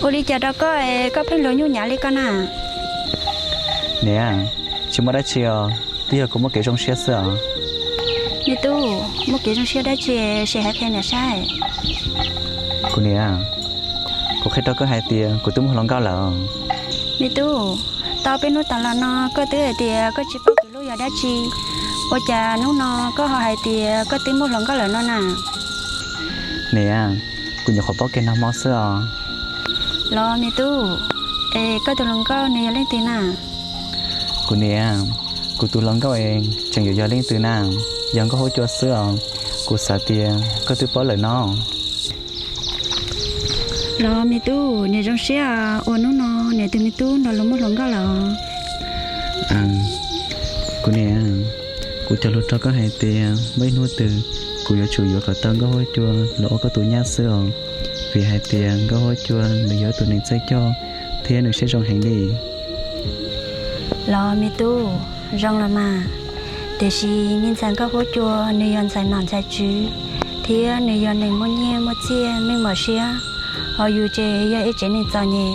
Ua li cas rau koj es koj pheej luag nyuj nyav li koj na? Niam, tsis muaj dab tsi os, twb yog kuv muaj kev zoo siab xwb os. Me tub, muaj kev zoo siab dab tsi, sim hais qhia niam saib. Kuv niam, kuv qhia rau koj hais tias kuv twb muaj hluas nkauj lawm. Me tub, tau peb hnub tas los no koj twb hais tias koj tsis paub kev hlub yog dab tsi, ua cas hnub no koj ho hais tias koj twb muaj hluas nkauj lawm no na? Niam, kuv nyuam qhuav paub kiag nag hmo xwb os. Los me tub, es koj tus hluas nkauj nws yog leej twg na? Kuv niam, kuv tus hluas nkauj es tseem yuav yog leej twg na, yog Nkauj Huab Cua xwb os. Kuv xav tias koj twb paub lawm no. Los me tub, niam zoo siab uas hnub no niam tus me tub nrog luag muaj hluas nkauj lawm. Kuv niam, kuv cog lus rau koj hais tias muaj ib hnub twg kuv yuav tsum yuav kom tau Nkauj Huab Cua los ua koj tus nyab xwb os, vim hais tias Nkauj Huab Cua nws yog tus neeg txawj coj thiab nws siab zoo heev li. Los me tub, zoo los mas, tiam sis me ntxhais Nkauj Huab Cua nws yog ntxhais nom ntxhais tswv, thiab nws yog neeg muaj nyiaj muaj txiaj meej mom siab, ho yus ces yog ib tsev neeg txom nyem.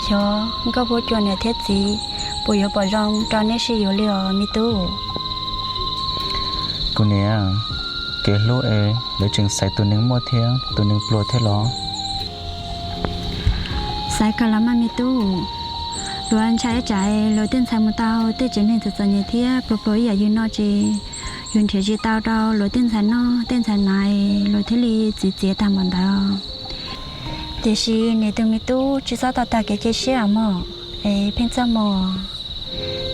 Xyov Nkauj Huab Cua niam thiab txiv puas yuav pom zoo rau neb sib yuav li os me tub? Kuv niam, kev hlub es lawv tseem xaiv tus neeg muaj thiab tus neeg pluag thiab los? Xaiv kawg los mas me tub. Luag ntshai ib tsam luag tej ntxhais mus tau tej tsev neeg txom txom nyem thiab pluag pluag ib yam yus no ces yus nrhiav tsis tau rau luag tej ntxhais noj tej ntxhais hnav, luag thiaj li txwv txiav tag npaum ntawd. Tiam sis niam tus me tub tsis txhob tau tag kev cia siab os mog, es pheej txaj muag,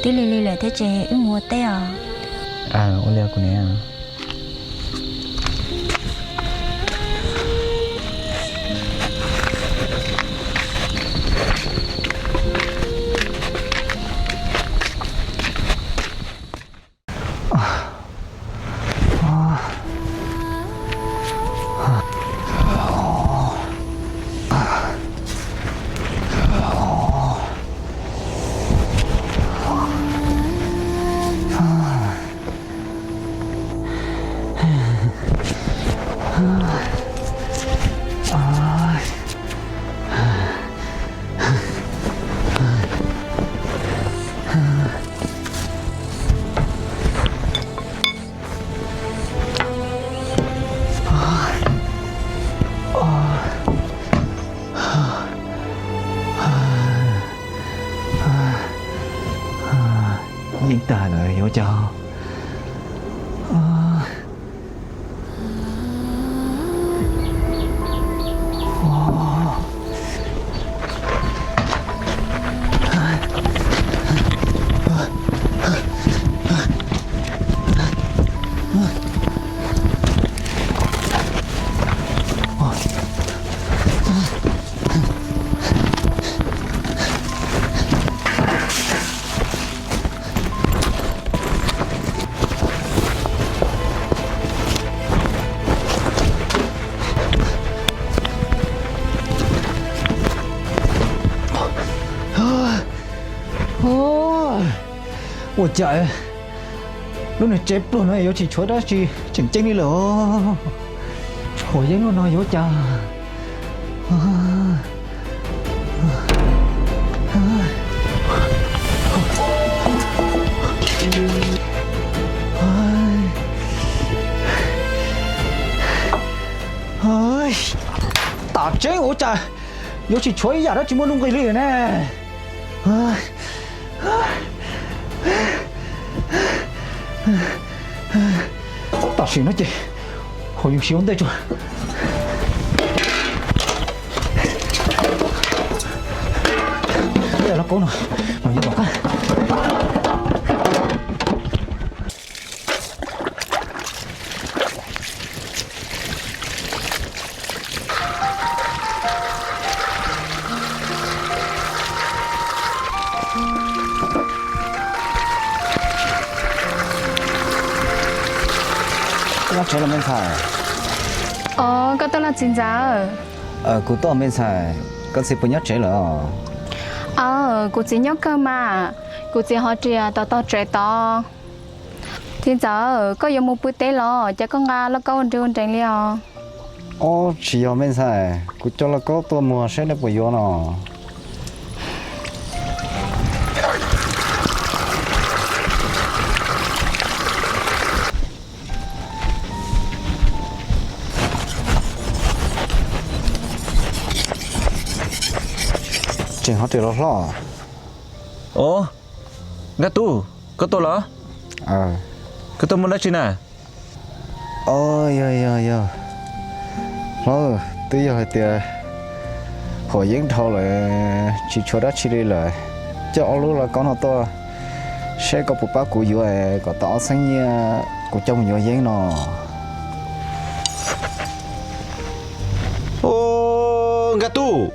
twb lig lig lawm thiab ces wb mus ua teb os. Ua li kuv niam. Yeej tag lawm yuav cas. Ua cas lub niag tsev pluag no yuav tsis tshuav dab tsi tseem ceeb li lawm. Tshuav yeeb lub no yuav cas. Tam tseeb ua cas yuav tsis tshuav ib yam dab tsi muaj nuj nqis li ne. Tam sim no ces ho yus siv ua ntej tso. Los paub no, no yog tom qab. Koj nyob tsev los me ntxhais? Os, koj tuaj los txiv ntxawm? Kuv tuaj me ntxhais, koj txiv puas nyob tsev lawm? Aw, kuv txiv nyob kawg mas, kuv txiv ho riam tom tog tsev tod. Txiv ntxawm, koj yuav mus pw teb los cas koj nqa lauj kaub ua nreeg ua nrees li os? Ob, tsis yog me ntxhais, kuv coj lauj kaub tuaj muag saib nej puas yuav no. Tseem ho tias los hlob. Os, Nkaj Tub, koj tuaj los? Koj tuaj muaj dab tsi na? Os, yog yog yog, hlob, twb yog hais tias haum yeeb dhau lawm, tsis tshuav dab tsi li lawm, coj ob lub lauj kaub no tuaj saib koj puas pab kuv yuav kom tau ob txhiab nyiaj kuv coj mus yuav yeeb no. Os, Nkaj Tub,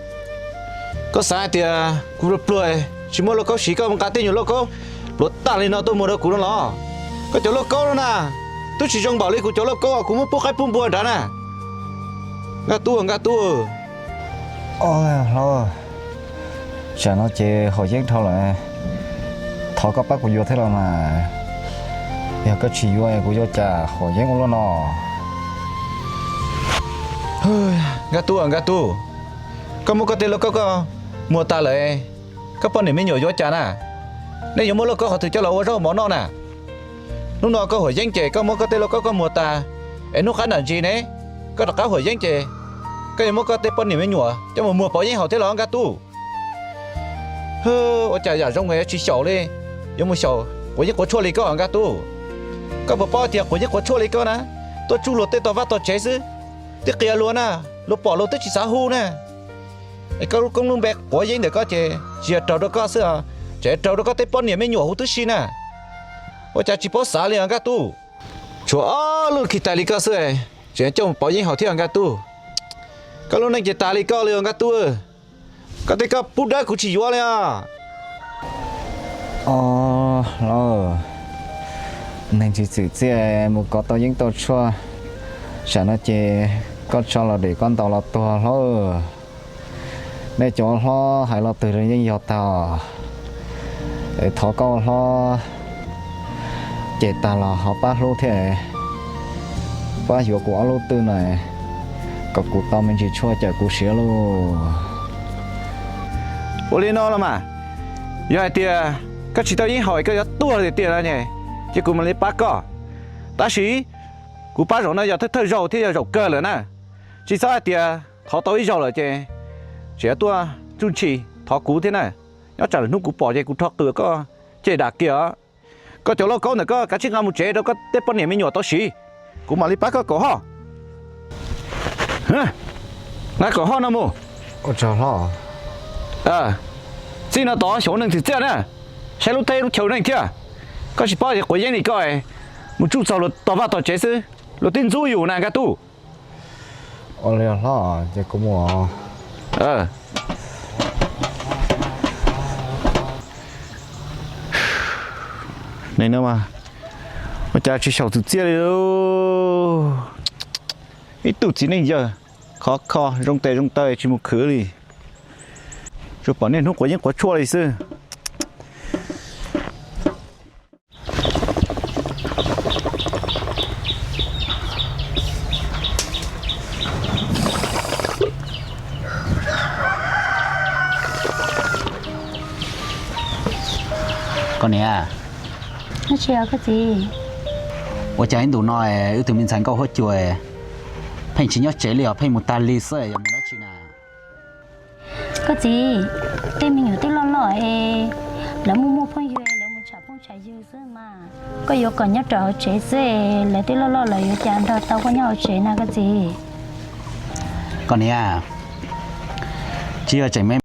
koj xav hais tias kuv pluag pluag tsis muaj lauj kaub siv, koj mus nqa tej nyuag lauj kaub pluav tag li no tuaj muag rau kuv no los? Koj cov lauj kaub no na, twb tsis zoo npaum li kuv cov lauj kaub uas kuv muab pub qaib pub npua nrad na. Nkaj Tub, Nkaj Tub. Os, hlob, tsam no ces haum yeeb dhau lawm, thov koj pab kuv yuav thiab los mas. Yog koj tsis yuav kuv yuav cas, haum yeeb ua luaj no. Nkaj Tub, Nkaj Tub, koj muab koj tej lauj kaub koj muag tas lawm, koj poj niam me nyuam yuav cas na? Nej yuav muab lauj kaub qhov twg coj los ua zaub mov noj na? Hnub no koj haum yeeb ces koj muab koj tej lauj kaub koj muag tas, es hnub qab nram ntsis ne, koj rov qab haum yeeb ces koj yuav muab koj tej poj niam me nyuam coj mus muag pauv yeeb haus thiab los Nkaj Tub? Ua cas yam zoo es tsis xyaum li, yuav mus xyaum quav yeeb quav tshuaj li koj Nkaj Tub? Koj puas paub tias quav yeeb quav tshuaj li koj na, tuaj tsuj luag tej tog vaj tog tsev xwb, twb qias luag na, luag pom luag twb tsis xav hu na. Es koj lub koob lub npe quav yeeb ntawm koj ces tsis yog raug rau koj xwb, tseem raug rau koj tej poj niam me nyuam huv tib si na. Ua cas tsis paub xav li os Nkaj Tub? Tshuav ob lub khi tais li koj xwb, tseem coj mus pauv yeeb haus thiab Nkaj Tub. Koj lub neej ces tas li koj li os Nkaj Tub. Koj tej koj pub dawb kuv tsis yuav li os. Os, hlob, neeg tsis txwm txiaj mus kov tau yeeb tau tshuaj, tsam no ces koj tso los dem koj ntaus los tuag hlob. Nej cov hlob hais lo twg yeej yog tag. Es thov koj ua hlob cem tag los ho pab hlub thiab, pab yuav kuv ob lub twj no, kom kuv tau me ntsis tshuaj cawm kuv siav lauj. Ua li no los mas, yog hais tias koj tsis tau yeeb haus es koj yuav tuag tiag tiag no ne, ces kuv mam li pab koj. Tab sis kuv pab zaum no yog thawj thawj zaug thiab yog zaum kawg lawm na. Tsis txhob hais tias thov tau ib zaug lawm ces tseem yuav tuaj tsuj ntshis thov kuv thiab na. Nyob tsam lwm hnub kuv pom ces kuv rho qws koj caj dam kiag os. Koj cov lauj kaub ntawm koj kav tsij nqa mus tsev rau koj tej poj niam me nyuam tau siv, kuv mam li pab koj kaum hoj. Nqa kaum hoj no mus. Txij no tod xyov neeg twg txiaj na, saib lub teb lub chaw neeg thiab. Koj tsis paub tias quav yeeb li koj mus tsuj txog luag tog vaj tog tsev xwb, luag twb ntxub yus na Nkaj Tub. Ua li hlob, ces kuv mus. Ua cas tsis xyaum twm txiaj li. Ib tug txiv neej yawg khov kho zoo tes zoo taw tsis mus khwv li. Tsuas pom niaj hnub quav yeeb quav tshuaj li xwb. Koj niam, ua cas ib ntus no wb tus me ntxhais Nkauj Huab Cua pheej tsis nyob tsev li os, pheej mus tag li xwb, yog mus dab tsi na? Koj txiv, tej me nyuam twb loj loj es lawv muaj muaj phooj ywg, lawv mus tsham phooj tsham ywg xwb mas. Koj yuav kom nyob rau hauv tsev xwb, lawv twb loj loj lawm yuav cas nrog tau koj nyob hauv tsev na koj txiv? Koj niam, tsis yog tseem me